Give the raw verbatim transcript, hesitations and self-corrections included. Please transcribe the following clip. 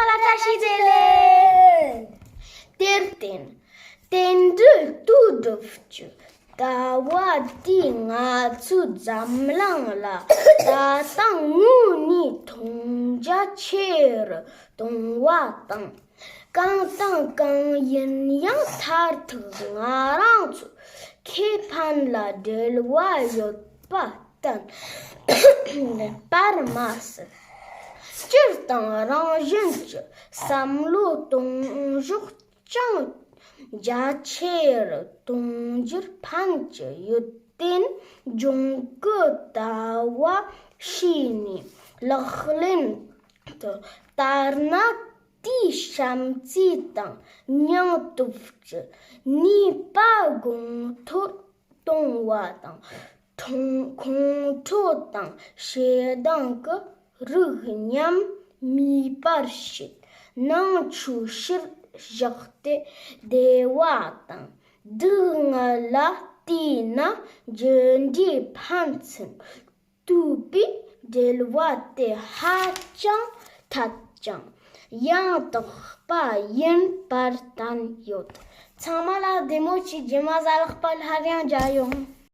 ལ་བཀྲ་ཤིས་བདེ་ལེགས། དེར་བརྟེན། བསྟན་འགྲོའི་དུས་སྒྲུབ་ཀྱི་ལྟ་བ་འདི་ང་ཚོའི་འཛམ་གླིང་ལ་ད་ལྟ་དངོས་གནས་མཐོང་རྒྱ་ཆེ་རུ་གཏོང་བ་དང་། གང་དང་གང་ཡིན་ཡང་མཐར་ཐུག་ང་རང་ཚོའི་ཁེ་ཕན་ལ་འབྲེལ་བ་ཡོད་པ་བསྟན་པར་མ་ཟད། སྤྱིར་བཏང་རང་བཞིན་གྱི་བསམ་བློ་གཏོང་ཕྱོགས་ཅུང་རྒྱ་ཆེ་རུ་གཏོང་རྒྱུར་ཕན་གྱི་ཡོད་དེ། འབྱུང་ཁུངས་ལྟ་བ་ཤེས་ནས་ལག་ལེན་དུ་བསྟར་ན། དེའི་བྱམས་བརྩེ་དང་སྙིང་སྟོབས་ཀྱི་ནུས་པ་གོང་མཐོར་གཏོང་བ་དང་། ཁོང་ཁོང་ཁྲོ་དང་ཞེ་སྡང་གི་རིགས་ཉམས་མེད་པར་བྱེད། ནང་ཆོས་གཞིར་བཞག་སྟེ་བདེ་བ་དང་སྡུག་བསྔལ་ལ་བལྟས་ན་རྒྱུ་འབྲས་ཕན་ཚུན་ལྟོས་པའི་འབྲེལ་བ་དེ་ཧ་ཅང་ཐད་ཅིང་ཡང་དག་པ་ཡིན་པར་བསྟན་ཡོད། ཚང་མ་ལ་བདེ་མོ་བྱོས། རྗེས་མ་གཟའ་ལྷག་པ་སླར་ཡང་མཇལ་ཡོང་།